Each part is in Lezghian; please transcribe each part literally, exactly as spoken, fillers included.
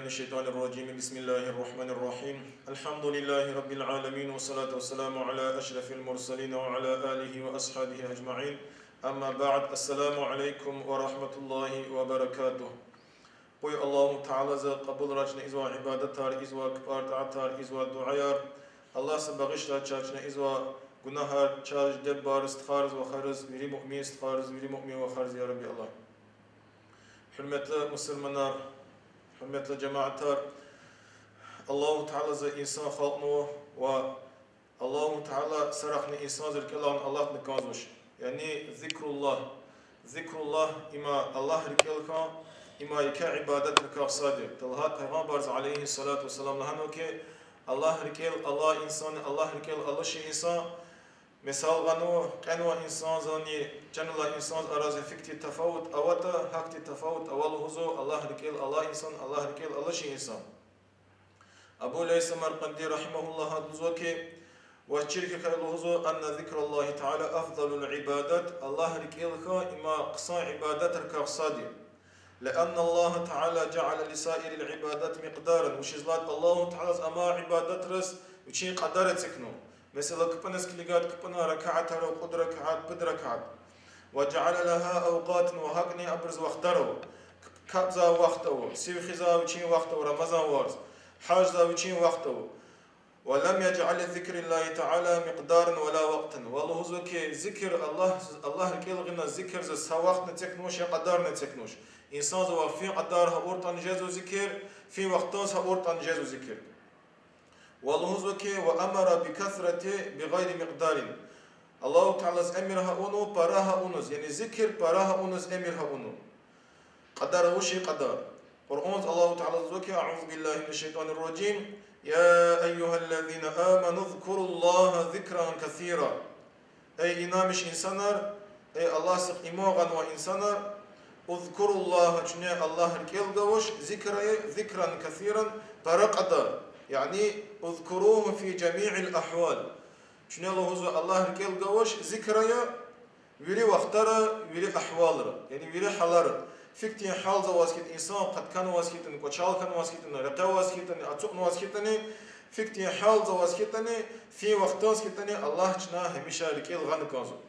الشيطان الرجيم. بسم الله الرحمن الرحيم. الحمد لله رب العالمين، والصلاة والسلام على أشرف المرسلين وعلى آله وأصحابه أجمعين. أما بعد. السلام عليكم ورحمة الله وبركاته. Къуй Аллагьу Таалади кьабулрай чна ийизвай ибадатар, ийизвай кпӀар, тӀаатар, ийизвай дуьаяр. Аллагьди багъишрай чна ийизвай гунагьар, чаз, дидебуруз, стхайриз, вахариз, вири муъмин стхайриз, вири муъмин вахариз, я Рабби Аллагь. Гьуьрметлу мусурманар, гьуьрметлу жамаатар, Аллагьу Таалади инсан халкьнава ва Аллагьу Таала са рахъни инсанзин рикӀелай алатна кӀанзавач. Яни зикруллагь. Зикруллагь, им Аллагь рикӀел хьун, им еке ибадатрикай сад я. ТӀа лагьайтӀа Пайгъамбарди, عليه الصلاة والسلام, лагьанва хьи, Аллагь рикӀел алай инсанни Аллагь рикӀел алачир инсан, месел гъанва, кьенвай инсанзани чан алай инсанзин арада фикьтин тафават аватӀа, гьахьтин тафават ава лугьузва Аллагь рикӀел алай инсан, Аллагь рикӀел алачир инсан. Абу Лайс Самаркъанди, رحمه الله, гьада лугьузва хьи, ва чир хьи хьайила лугьузва, أن ذكر الله تعالى أفضل العبادات, Аллагь рикӀел хьун им хъсан ибадатрикай сад я. لأن الله تعالى جعل لسائر العبادات مقدارا, вучиз лагьайтӀа Аллагьу Таалади амай ибадатраз вичин кьадар эцигнава. Месела, кпӀуниз килигайтӀа, кпӀунин ракатар ава, кьуд ракат, пуд ракат. وجعل لها أوقاتا, ва гьакӀни абуруз вахтар ава. КапӀзавай вахт ава, сив хуьзвай вичин вахт ава, Рамазан варз, гьаждиз вичин вахт ава. ولم يجعل لذكر الله تعالى مقدارا ولا وقتا. Ва лугьузва хьи, зикр, Аллагь, Аллагь рикӀел гъана зикрза са вахтни эцигнавач, я кьадарни эцигнавач. Инсанзавай фин кьадар гьа авуртӀани жезва зикр, фин вахтунза гьа авуртӀани жезва зикр. Ва лугьузва хьи, وأمر بالكثرة بغير مقدار. Аллагьу Таалади эмир гьа авунва пара гьа авуниз, яни зикр пара гьа авуниз эмир гьа авунва. Кьадар авачир кьадар. Къуръанза Аллагьу Таалади лугьузва хьи, أعوذ بالله من الشيطان الرجيم، يا أيها الذين آمنوا اذكروا الله ذكرا كثيرا. Эй инанмиш инсанар, эй Аллагьдихъ иман гъанвай инсанар, اذكروا الله, чуьне Аллагь рикӀел гвач, зикра, ذكرا كثيرا, пара кьадар. Яни اذكروه في جميع الأحوال. Чуьне лугьузва Аллагь рикӀел гвач, зикра, вири вахтара, вири агьвалра, яни вири гьалара. Фикьтин гьалзаваз хьайитӀа, инсан къатканваз хьайитӀани, кӀвачел хьанваз хьайитӀани, рекье аваз хьайитӀани, ацукьнаваз хьайитӀани, фикьтин гьалзаваз хьайитӀани, фин вахтунза хьайитӀани, Аллагь чна гьамиша рикӀел гъана кӀанзава.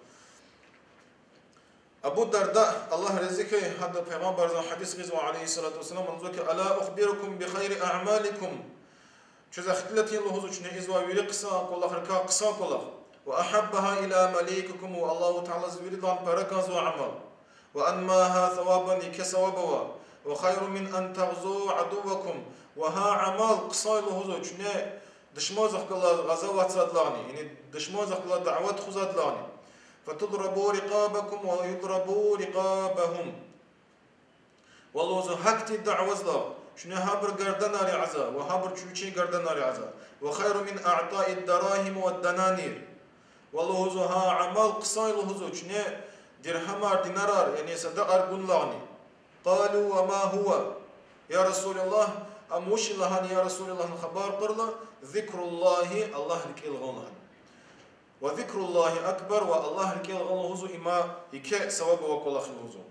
Абу Дарда, Аллагь рази хьуй, гьада Пайгъамбарзан гьадис гъизва, عليه الصلاة والسلام, лугьузва хьи, ألا أخبركم بخير أعمالكم؟ Чуьз ихтилат ая лугьузва чуьне ийизвай вири хъсан кӀвалахрикай хъсан кӀвалах. وأحبها إلى مليككم, ва Аллагьу Тааладиз виридалай пара кӀанзавай амал. وأنماها ثوابا, еке саваб авай. وخير من أن تغزوا عدوكم, ва гьа амал хъсан я лугьузва чуьне душманзахъ галаз гъазават ийидалайни, яни душманзахъ галаз дават хуьзадалайни. فتضربوا رقابكم ويضربوا رقابهم. Ва лугьузва гьахьтин даватдилай чуьне гьабурун гарданар язава, ва гьабуру чуьне вичин гарданар язава. وخير من إعطاء الدراهم والدنانير. Ва лугьузва гьа амал хъсан я лугьузва чуьне диргьамар, динарар, яни садакьаяр гуналайни. قالوا وما هو؟ Я Расулаллагь, ам вуч я лагьана, я Расулаллагь, лагьана хабар кьурла, ذكر الله, Аллагь рикӀел гъун лагьана. وذكر الله أكبر, ва Аллагь рикӀел гъун лугьузва им еке саваб авай кӀвалах я лугьузва.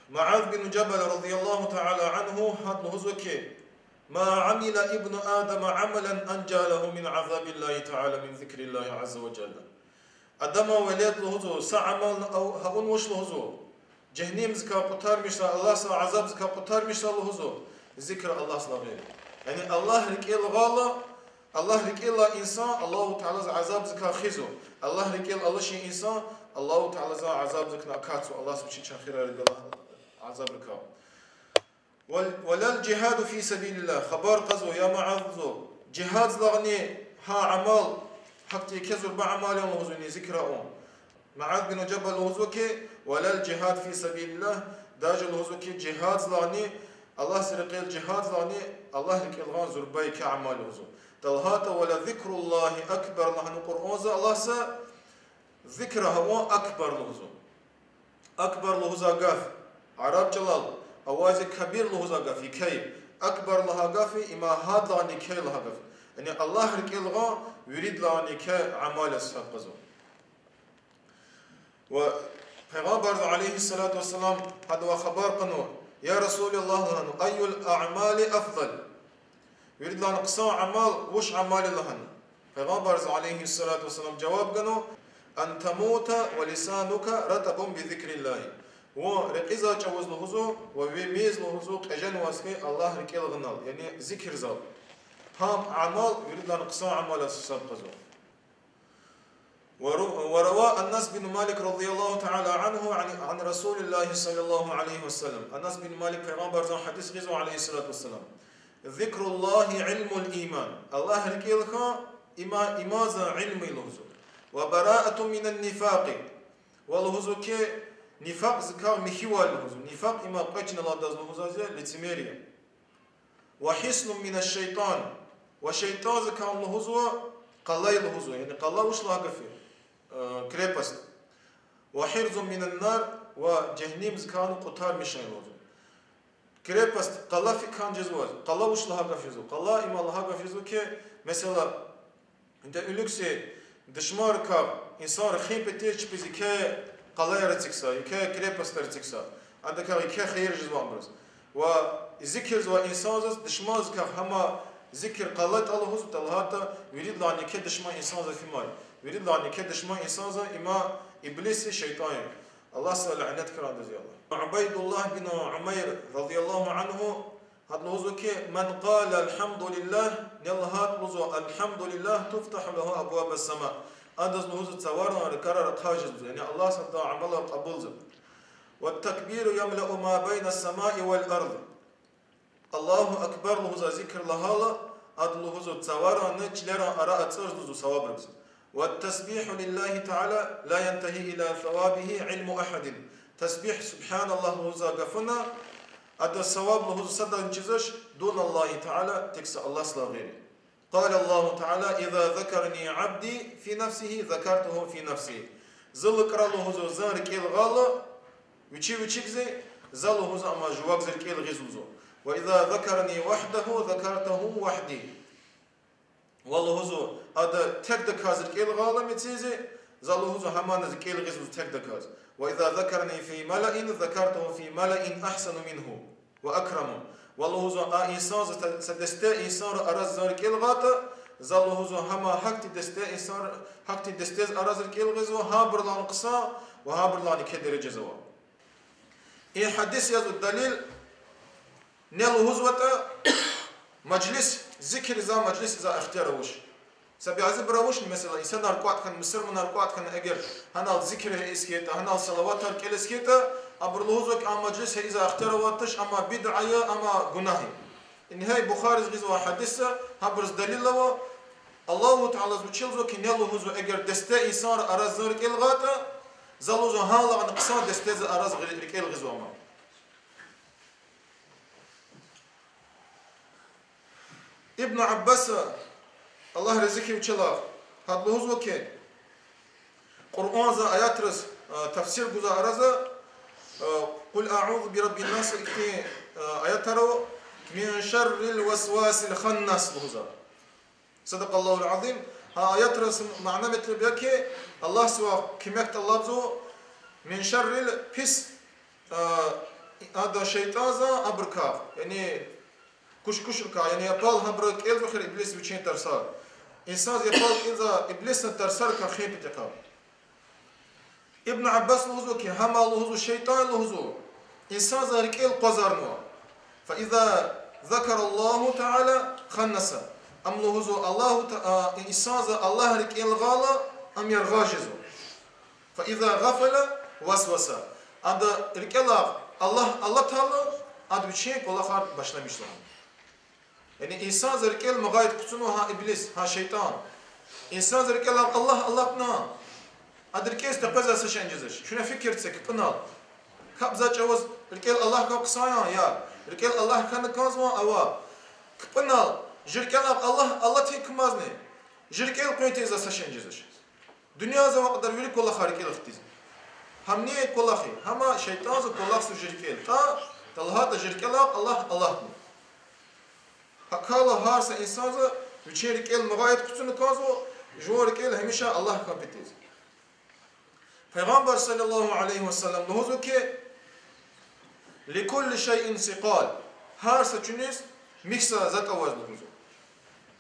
Муаз бин Жабал رضي الله تعالى عنه гьада лугьузва хьи, ما عمل ابن آدم عملا أنجى له من عذاب الله تعالى من ذكر الله عز وجل. Адаман велед лугьузва са амални ав-, гьа авунвач лугьузва, жегьеннемдикай къутармишзавай, Аллагьдин азабдикай къутармишзавай лугьузва, зикр Аллагьдилай гъейри. Яни Аллагь рикӀел гъайла, Аллагь рикӀел алай инсан Аллагьу Таалади азабдикай хуьзва. Аллагь рикӀел алачир инсан Аллагьу Таалади азабдикай акатзава, Аллагьди вичи чан хирай ргала азабрикай. ولا الجهاد في سبيل الله, хабар кьазва, я Муаз, жигьаддилайни гьа амал, гьахьтин еке зурба амал яни лугьузва, яни зикр авун. Муаз бин Жабал лугьузва хьи, ولا الجهاد في سبيل الله, даже лугьузва хьи, жигьаддилайни, Аллагьдин рекьел жигьаддилайни, Аллагь рикӀел гъун зурба еке амал я лугьузва. ТӀа лагьайтӀа, ولذكر الله أكبر лагьана Къуръанза Аллагьди, зикр гьавун акбар лугьузва. Акбар лугьузвай гаф, араб чӀалал, авази кабир лугьузвай гаф, еке я. Акбар лагьай гаф, им гьадлагьана еке я лагьай гаф. Яни Аллагь рикӀел гъун виридалайни еке амал яз гьисаб кьазва. Ва Пайгъамбарди, عليه الصلاة والسلام, гьадавай хабар кьунва: Я Расулаллагь, лагьана, أي الأعمال أفضل? Виридалай хъсан амал вуч амал я лагьана. Пайгъамбарди, عليه الصلاة والسلام, жаваб гана: أن تموت ولسانك رطب بذكر الله. Вун рекьизвай чӀавуз лугьузва, ва ви мез лугьузва кьеженваз хьи Аллагь рикӀел гъунал, яни зикирзал. Гьам амал виридалай хъсан амал яз гьисаб кьазва. ورو-، وروى أنس بن مالك رضي الله تعالى عنه عن، عن رسول الله صلى الله عليه وسلم. Анас бин Малик Пайгъамбардин гьадис гъизва, عليه الصلاة والسلام: ذكر الله علم الإيمان. Аллагь рикӀел хьун има-, иманзин илим я лугьузва. وبراءة من النفاق. Ва лугьузва хьи, нифакьзикай михьивал лугьузва. Нифакь има кьве чна лагьайдаз лугьузвайди я лицемерие. وحصن من الشيطان. Ва шейтӀанзикай лугьузва къала я лугьузва. Яни къала вуч лагьай гаф я? Э, крепость. وحرز من النار. Ва жегьеннемзикай кьутармишун я лугьузва. Крепость, къала фикан жезваз. Къала вуч лагьай гаф язва? Къала има лагьай гаф язва хьи, месела, де уьлуькси душманрикай инсанри хин патал чпиз еке къалаяр эцигза, еке крепостар эцигза, адакай еке хийир жезвайбуруз. Ва зикирзавай инсанзаз душманзикай гьама зикир къалатӀа лугьуз, талгьатӀа виридалай еке душман инсанза фимай. Виридалай еке душман инсанза има иблис я, шейтӀан я. Аллагьди лянет хьурай адаз, я Аллагь. Убайдуллагь бин Умайр, رضي الله عنه, гьада лугьузва хьи, من قال الحمد لله, ни лагьайтӀа лугьузва الحمد لله تفتح له أبواب السماء. Адаз лугьузва цаварин ракӀарар ахъа жезва, яни Аллагьди адан амалар кьабулзава. والتكبير يملأ ما بين السماء والأرض. Аллагьу акбар лугьуз зикир лагьайла, ада лугьузва цаваринни чилерин ара ацӀурзава лугьузва савабрикай. والتسبيح لله تعالى لا ينتهي إلى ثوابه علم أحد. Тасбигь, سبحان الله лугьуз гафуна, ада саваб лугьуз садани чизвач, دون الله تعالى, тек са Аллагьдилай гъейри. قال الله تعالى: إذا ذكرني عبدي في نفسه ذكرته في نفسي. Зи лукӀра лугьузва зун рикӀел гъайла, вичи вичикӀиз, за лугьузва амма жувакӀ зи рикӀел гъиз лугьузва. وإذا ذكرني وحده ذكرته وحدي. Ва лугьузва, ада текдаказ рикӀел гъайла мециз, за лугьузва гьамани рикӀел гъиз лугьузва текдаказ. وإذا ذكرني في ملأ ذكرته في ملأ أحسن منه وأكرم. Ва лугьузва а инсанза, са десте инсанрин араз зун рикӀел гъайла, за лугьузва гьама гьахьтин десте инсанр-, гьахьтин дестез араз рикӀел гъизва, гьабурулай хъсан ва гьабурулай еке дережазава. И гьадис язва далил, ни лугьузватӀа, мажлис, зикирзавай мажлис ийиз ихтияр авач. Са бязибуру авачни, месела, инсанар кӀватӀ хьана, мусурманар кӀватӀ хьана, эгер гьанал зикир ийиз хьайитӀа, гьанал салаватар кӀелиз хьайитӀа, абуру лугьузва хьи, а мажлис ийиз ихтияр аватач, амма бидъа я, амма гунагь я. Ингье Бухариди гъизва гьадис я, гьабуруз далил ава, Аллагьу Таалади вичи лугьузва хьи, ни лугьузва, эгер десте инсанрин араз зун рикӀел гъайла, за лугьузва гьадалайни хъсан дестезин араз гъи-, рикӀел гъизва ман. Ибн Аббас, Аллагь рази хьуй вичелай, гьада лугьузва хьи, Къуръандин аятрин, а, тафсир гузвай араза, а, قل أعوذ برب الناس ихьтин, а, аятар ава, من شر الوسواس الخناس лугьузва. صدق الله العظيم. Гьа аятрин мана-метлеб я хьи, Аллагьдивай куьмек тӀалабзава من شر, пис, а, ада шейтӀанзан абурукай, яни кушкушрикай, яни япал гьабуру кӀелзава хьи иблис вичин тарсар. Инсанза япал кӀелзавай иблисдин тарсарикай хин патахъай. Ибн Аббас лугьузва хьи, гьама лугьузва шейтӀан лугьузва инсанзан рикӀел акъвазарнава. فإذا ذكر الله تعالى خنس. Ам лугьузва Аллагьу Та-, а, инсанза Аллагь рикӀел гъайла, ам яргъаз жезва. فإذا غفل وسوس. Ада рикӀелай Аллагь алатайла, ада вичин кӀвалахар башламишзава. Яни инсанза рикӀел мугъайит куцунва гьа иблис, гьа шейтӀан. Инсанза рикӀелай Аллагь алатна, ада рикӀелиз къвезвай са шей жезвач. Чуьне фикир це кпӀунал. КапӀзавай чӀавуз рикӀел Аллагьдикай хъсан я, я рикӀел Аллагьдикай кӀанзава, ава. КпӀунал, чи рикӀелай Аллагь алатун кумазни, чи рикӀел къуьн тийизвай са шей жезвач. Дуьньязава кьадар вири кӀвалахар рикӀел хтизва. Гьам ни кӀвалах я, гьама шейтӀанза кӀвалахзава чи рикӀел. ТӀа, талгьатӀа чи рикӀелай Аллагь алатна. Гьакайла гьар са инсанза вичин рикӀел мугъайит куцуна кӀанзава, жуван рикӀел гьамиша Аллагьдикай патал ийиз. Пайгъамбар صلى الله عليه وسلم лугьузва хьи, لكل شيء سقال. Гьар са чуьниз михьзавай затӀ аваз лугьузва.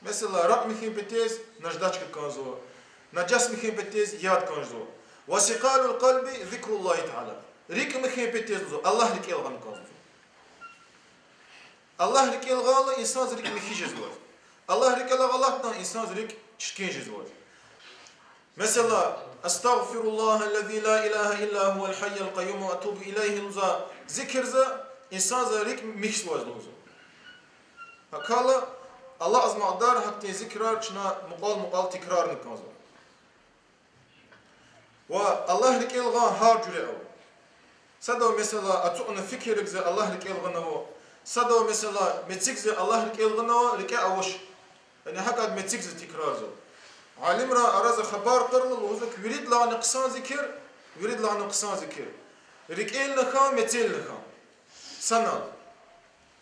Месела, ракь михьин петиз наждачка кӀанзава, нажас михьин петиз яд кӀанзава. وسقال القلب ذكر الله تعالى. РикӀ михьин петиз лугьузва, Аллагь рикӀел гъана кӀанзава. Аллагь рикӀел гъайла инсанза рикӀ михьи жезвай. Аллагь рикӀел гъалатна инсанза рикӀ чиркин жезвай. Месела, أستغفر الله الذي لا إله إلا هو الحي القيوم وأتوب إليه лугьузва, зикирза инсанза рикӀ михьзаваз лугьузва. ГьакӀ хьайила, алакьзамай кьадар гьахьтин зикирар чна мукьвал-мукьвал тикрарна кӀанзава. Ва Аллагь рикӀел гъан гьар жуьре ава. Садав, месела, ацукьна фикирдиз Аллагь рикӀел гъанва. Садав, месела, мецикиз Аллагь рикӀел гъанва, рикӀе авач. Яни гьакӀад мецикиз тикрарзава. Алимрин арада хабар кьурла лугьузва хьи, виридалайни хъсан зикир, виридалайни хъсан зикир рикӀелни хьан, мецелни хьан, санал.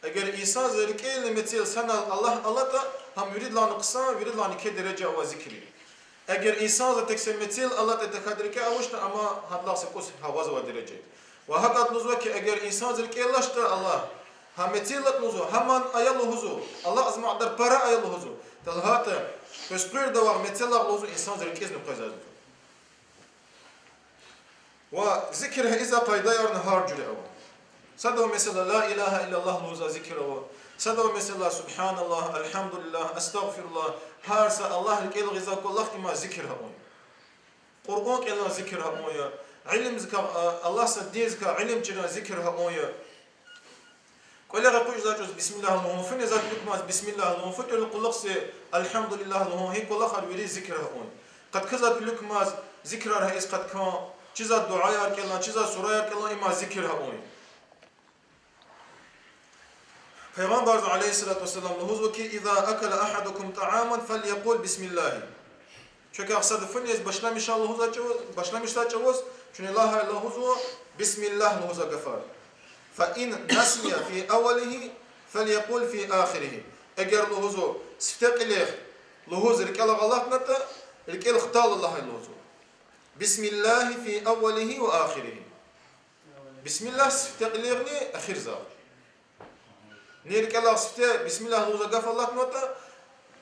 Эгер инсанза рикӀелни мецелни санал Аллагь алатӀа, гьам виридалайни хъсан, виридалайни еке дережа авай зикир я. Эгер инсанза тек са мецел алатӀа, тахьайтӀа рикӀе авачтӀа, амма гьадалай са кӀус гьавазвай дережа я. Ва гьакӀад лугьузва хьи, эгер инсанза рикӀел алатӀа Аллагь, гьа мецел алатӀа лугьузва, гьаман ая лугьузва, алакьзамай кьадар пара ая лугьузва, талгьатӀа къвез къуьрдавай мецелай лугьузва инсанза рикӀизни къвезвай лугьузва. Ва зикир гьа ийизвай къайдаярни гьар жуьре ава. Садав, месела, لا إله إلا الله лугьузвай зикир ава. Садав, месела, سبحان الله, الحمد لله, أستغفر الله, гьар са Аллагь рикӀел гъизвай кӀвалах има зикир гьа авун. Къуръан кӀелун зикир гьа авун я. Илимдикай, а, Аллагьдин диндикай илим чирун зикир гьа авун я. КӀвале экъечӀзавай чӀавуз бисмиллагь лугьун, фу незад уьлукмаз бисмиллагь лугьун, фу тӀуьл кьулухъ зи الحمد لله лугьун, гьи кӀвалахар вири зикир гьа авун. Къаткзавай уьлукмаз зикирар гьа ийиз къаткун, чизвай дуьаяр кӀелун, чизвай сураяр кӀелун, има зикир гьа авун. Пайгъамбарза, عليه الصلاة والسلام, лугьузва хьи, إذا أكل أحدكم طعاما فليقل بسم الله. Квекай сада фу нез башламишай лугьузвай чӀавуз, башламишзавай чӀавуз, чуьне лагьай лугьузва بسم الله лугьузвай гафар. فإن نسي في أوله فليقل في آخره. Эгер лугьузва сифте кьилихъ лугьуз рикӀелай гъалатнатӀа, рикӀел хтайла лагьай лугьузва بسم الله في أوله وآخره. Бисмиллагь сифте кьилигъни эхирзагъ. Ни рикӀелай сифте бисмиллагь лугьузвай гаф алатнаватӀа,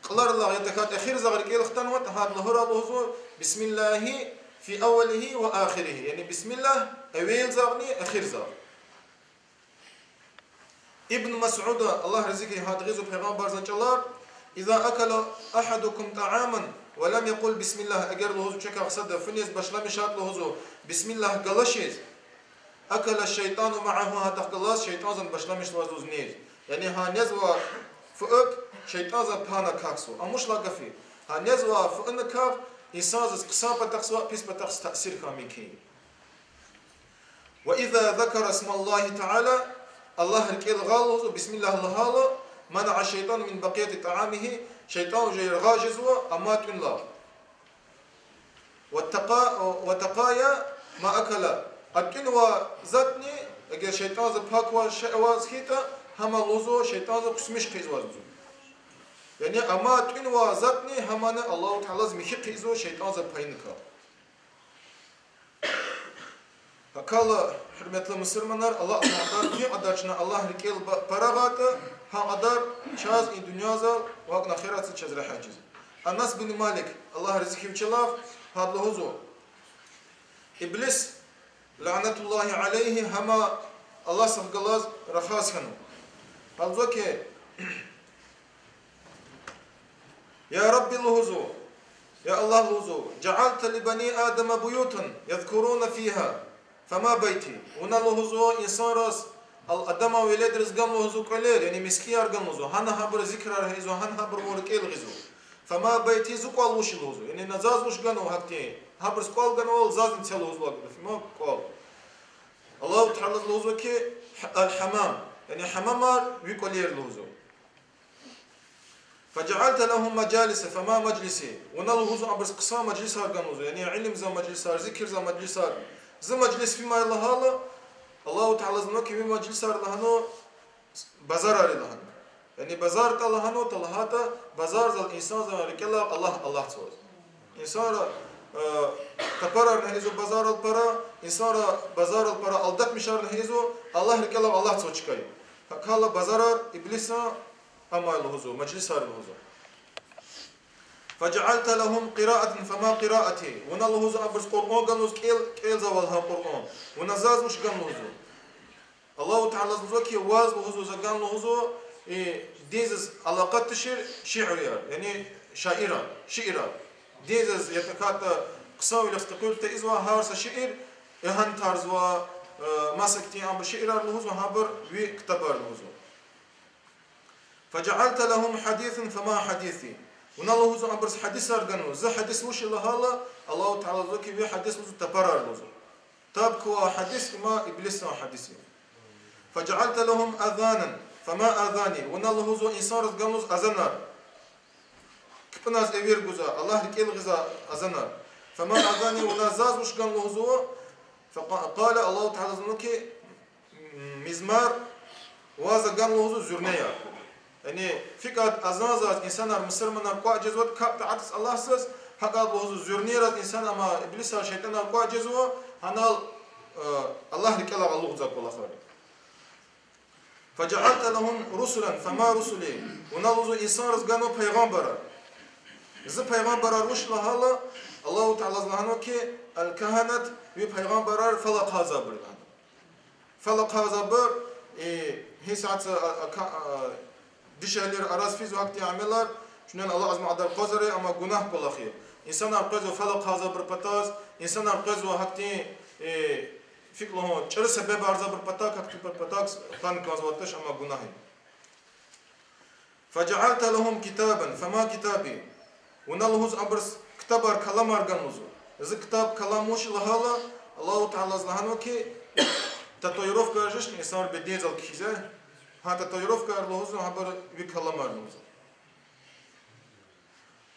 кьилелай я тахьайтӀа эхирзагъ рикӀел хтанватӀа, гьада лугьурай лугьузва بسم الله في أوله وآخره, яни бисмиллагь эвелзагъни эхирзагъ. Ибн Масуда, Аллагь рази хьуй, гьада гъизва Пайгъамбарзан чӀалар: إذا أكل أحدكم طعاما ولم يقل بسم الله, эгер лугьузва квекай сада фу нез башламишайтӀа лугьузва бисмиллагь галачиз, أكل الشيطان معه, гьадахъ галаз шейтӀанзани башламишзава лугьуз нез. Яни гьа незвай фу акӀ шейтӀанзан пана акахьзава. Амма вуч лагьай гаф я? Гьа незвай фу акӀ инсанзаз хъсан патахъ сва, пис патахъ таъсир хьун мумкин я. وإذا ذكر اسم الله تعالى, Аллагь рикӀел гъайла лугьузва, бисмиллагь лагьайла, منع الشيطان من بقية طعامه, шейтӀан уже яргъаз жезва амай тӀуьнлай. وتقا-, وتقايا ما أكل, а тӀуьнвай затӀни, эгер шейтӀанза паквай шей аваз хьайитӀа, гьам лугьузва шейтӀанза хъусмиш хъийизваз лугьузва. Яни амай тӀуьнвай затӀни гьамни Аллагьу Таалади михьи хъийизва шейтӀанза паюникай. ГьакӀ хьайила, гьуьрметлу мусурманар, Аллагьу Таалади гьикьван кьадар чна Аллагь рикӀел ба-, пара гъайитӀа, гьа кьадар чаз и дуьньязал ва ахиратзал чаз регьят жезва. Анас бин Малик, Аллагь рази хьуй вичелай, гьада лугьузва: Иблис, لعنة الله عليه, гьам Аллагьдихъ галаз рахаз хьанва. Гьада лугьузва хьи, يا رب лугьузва, я Аллагь лугьузва, جعلت لبني آدم بيوتا يذكرون فيها، فما بيتي. Вуна лугьузва инсанриз, ал-, Адаман веледриз ган лугьузва кӀвалер, яни мискӀинар ган лугьузва, гьана гьабуруз зикирар гьа ийизва, гьана гьабурун рикӀел гъизва. فما بيتي, зи кӀвал вуч я лугьузва. Яни на заз вуч ганва гьахьтин, гьабуруз кӀвал ганвайвал зазни це лугьузва, фима кӀвал. Аллагьу Таалади лугьузва хьи, الحمام, яни гьамамар ви кӀвалер лугьузва. فجعلت لهم مجالس فما مجلسي. Вуна лугьузва абуруз хъсан мажлисар ган лугьузва, яни илимзавай мажлисар, зикирзавай мажлисар. Зи мажлис фимир лагьайла, Аллагьу Таалади лугьузва хьи, ви мажлисар лагьанва базарар я лагьанва. Яни базар тӀа лагьанва, талгьайтӀа базарзал инсанзан рикӀелай Аллагь алатзава. Инсанри Э, тапарарна гьа ийизва базарал пара, инсанра базарал пара алдатмишарна гьа ийизва, Аллагь рикӀелай алатзава чка. ГьакӀ хьайила базарар иблисан амай лугьузва, мажлисар лугьузва. فجعلت لهم قراءة فما قراءتي. Вуна лугьузва абуруз Къуръан ган лугьуз кӀел-, кӀелзавай гьа Къуръан. Вуна заз вуч ган лугьузва. Аллагьу Таалаз лугьузва хьи, ваз лугьузва, за ган лугьузва, э, диндиз алакъа тушир шиирар, яни шаирар, шиирар. Диндиз ятӀа катӀа хъсанвилихъ къекъуьл тийизвай гьар са шиир, эгьан тарзва, э, маса хьтин абур шиирар лугьузва, гьабур ви ктабар лугьузва. فجعلت لهم حديثا فما حديثي. Вуна лугьузва абуруз гьадисар ган лугьуз. Зи гьадис вуч я лагьайла, Аллагьу Таалаз лугьузва хьи, ви гьадис лугьузва тапарар лугьузва. Таб квай гьадис, има иблисан гьадис я. فجعلت لهم أذانا فما أذاني. Вуна лугьузва инсанриз ган лугьуз азанар. КпӀуназ эвер гузвай, Аллагь рикӀел гъизвай азанар. فما أذاني, вуна заз вуч ган лугьузва. فق-, قال, Аллагьу Таалаз лугьузва хьи, м, мизмар, ваз за ган лугьузва зуьрнеяр. Яни фикӀад азанзаз инсанар, мусурманар кӀватӀ жезватӀа, капӀ тӀа атӀуз Аллагьзаз, гьакӀад лугьузва зуьрнейриз инсан, амма иблисар, шейтӀанар кӀватӀ жезва, гьанал, э, Аллагь рикӀелай алукьзавай кӀвалахар. فجعلت لهم رسلا فما رسلي. Вуна лугьузва инсанриз ганва пайгъамбарар. Зи пайгъамбарар вуч лагьайла, Аллагьу Таалаз лагьанва хьи, الكهنة, ви пайгъамбарар фал ахъайзавайбур я лагьана. Фал ахъайзавайбур, э, гьи сятца, а, а, ка-, а, дишегьлийрин араз физва гьахьтин амалар, чуьнен алакьзамадал къвазарай, амма гунагь кӀвалах я. Инсанар къвезва фал ахъайзавайбурун патаз, инсанар къвезва гьахьтин, э, фикӀ лугьун, чӀуру себебарзавайбурун патак, гьахьтинбурун патак къан кӀанзаватӀа, амма гунагь я. فجعلت لهم كتابا فما كتابي. Вуна лугьузва абуруз ктабар, каламар ган лугьузва. Зи ктаб, калам вуч я лагьайла, Аллагьу Таалаз лагьанва хьи, татуировкаяр жезва инсанрин бедензал кхьизвай, гьа татуировкаяр лугьузва, гьабур ви каламар лугьузва.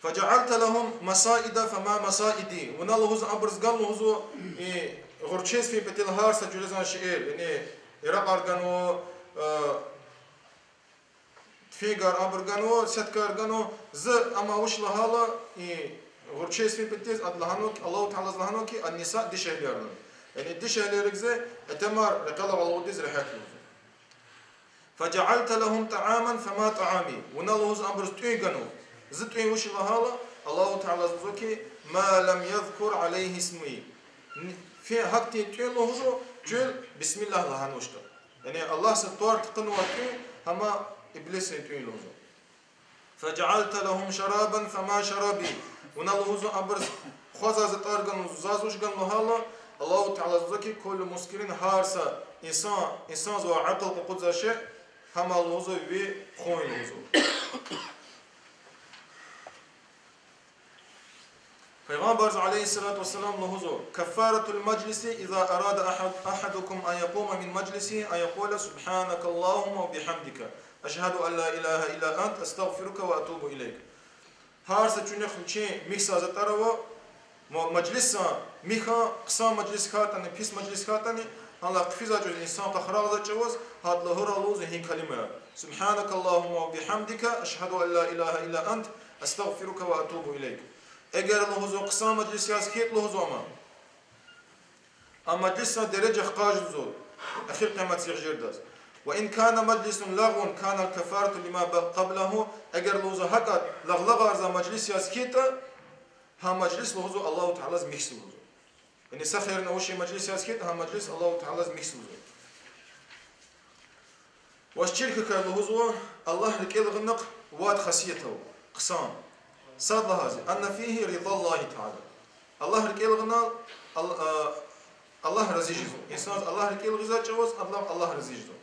فجعلت لهم مصائد فما مصائدي. Вуна лугьузва абуруз ган лугьузва, э, гъурчез фин патал гьар са жуьредин шейэр, яни яракьар ганва, э, туфейгар абур ганва, сеткаяр ганва, зи, амма вуч лагьайла, э, гъурчез фин патал, ада лагьанва хьи, Аллагьу Таалаз лагьанва хьи, النساء, дишегьлияр лагьана. Яни дишегьлийрихъ зи итимар рекьелай алудиз регьят лугьузва. فجعلت لهم طعاما فما طعامي. Вуна лугьузва абуруз тӀуьн ганва. Зи тӀуьн вуч я лагьайла, Аллагьу Таалаз лугьузва хьи, ما لم يذكر عليه اسمي. Фи-, гьахьтин тӀуьн лугьузва, чуьл бисмиллагь лагьанвачтӀа. Яни Аллагьза тӀвар тахьанвай тӀуьн, гьам иблисрин тӀуьн я лугьузва. فجعلت لهم شرابا فما شرابي. Вуна лугьузва абуруз хва заз атӀар ган лугьузва, заз вуч ган лагьайла, Аллагьу Таалаз лугьузва хьи, كل مسكر, гьар са инсан, инсанзавай акьул къакъудзавай шей, гьам лугьузва ви хун я лугьузва. Пайгъамбарза, عليه الصلاة والسلام, лугьузва: كفارة المجلس إذا أراد أحد، أحدكم أن يقوم من مجلسه أن يقول سبحانك اللهم وبحمدك أشهد أن لا إله إلا أنت أستغفرك وأتوب إليك. Гьар са куьнихъ вичин михьзаз атӀар ава, ма-, мажлисзан михьи, хъсан мажлис хьайитӀани, пис мажлис хьайитӀани, гьанлай хъфизвай чӀавуз, инсан къарагъзавай чӀавуз, гьада лугьурай лугьузва гьи калимаяр: سبحانك اللهم وبحمدك أشهد أن لا إله إلا أنت أستغفرك وأتوب إليك. Эгер лугьузва хъсан мажлис яз хьайитӀа лугьузва ам, а мажлисзан дережа хкаж лугьузва, эхир къиямат сигъжирдаз. وإن كان مجلس لغو كان كفارة لما قبله. Эгер лугьузва гьакӀ лагълагъарзавай мажлис яз хьайитӀа, гьа мажлис лугьузва Аллагьу Таалаз михьзава лугьузва. Яни са хийирни авачир мажлис яз хьайитӀа, гьа мажлис Аллагьу Таалаз михьзава лугьузва. Ва чир хьухь лугьузва Аллагь рикӀел гъунахъ вад хасият ава, хъсан. Сад лагьайди: أن فيه رضا الله تعالى. Аллагь рикӀел гъунал Ал-, а, Аллагь рази жезва. Инсанза Аллагь рикӀел гъизвай чӀавуз, адалай Аллагь рази жезва.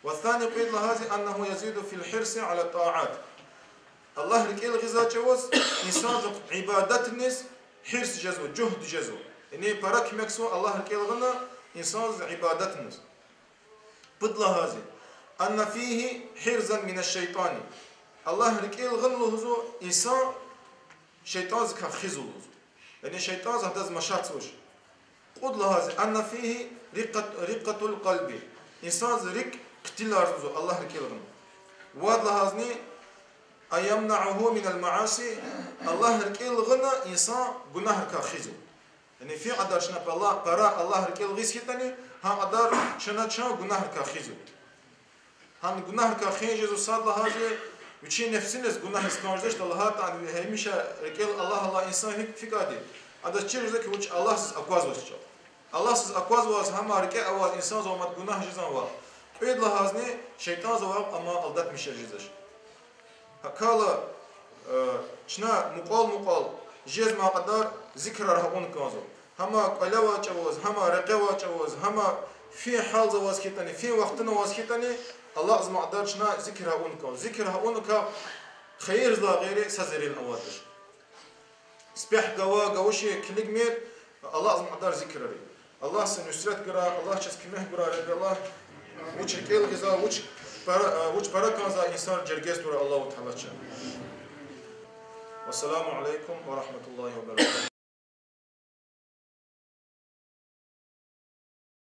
والثاني, кьвед лагьайди: أنه يزيد في الحرص على الطاعات. Аллагь рикӀел гъизвай чӀавуз инсанза ибадатриз гьирс жезва, жугьд жезва. Яни пара куьмекзава Аллагь рикӀел гъуна инсанза ибадатриз. Пуд лагьайди: أن فيه حرزا من الشيطان. Аллагь рикӀел гъун лугьузва инсан шейтӀанзикай хуьзва лугьузва. Яни шейтӀанза гьадаз машатзавач. Кьуд лагьайди: أن فيه رقة، رقة القلب. Инсанза рикӀ хъуьтуьларзава лугьузва Аллагь рикӀел гъуна. Вад лагьайди: أن يمنعه من المعاصي, Аллагь рикӀел гъана инсан гунагьрикай хуьзва. Яни фи кьадар чна пара, пара Аллагь рикӀел гъиз хьайитӀани, гьа кьадар чна чан гунагьрикай хуьзва. Гьа гунагьрикай хуьн жезва сад лагьайди, вичин нефсиниз гунагьриз кӀан жедач, лагьайтӀа гьамиша рикӀел Аллагь, Аллагь инсан фи-, фикӀайди, адаз чир жезва хьи, вуч Аллагьдиз аквазвач чӀал. Аллагьдиз аквазваз, гьам рикӀе аваз инсанзавай мад гунагь жезвайвал, кьвед лагьайзни шейтӀанзавай ам алдатмишар жезвач. ГьакӀ хьайила, э, чна мукьвал-мукьвал жезмай кьадар зикрар авун кӀанзава. Гьам кӀвале авай чӀавуз, гьам рекье авай чӀавуз, гьам фин гьалда аваз хьайитӀани, фин вахтунда аваз хьайитӀани, алакьзамай кьадар чна зикр авун кӀанзава. Зикр авуникай хийирдилай гъейри са зеррини авайди туш. Спягь гвай, гвачир, килигмир, алакьзамай кьадар зикрар ая. Аллагьди нусрат гурай, Аллагьди чаз куьмек гурай, Ребби Аллагь, вуч рикӀел гъизвай, вуч пара, вуч пара кӀанзавай инсанрин жергеда туширай Аллагьу Таала чун. والسلام عليكم ورحمة الله وبركاته.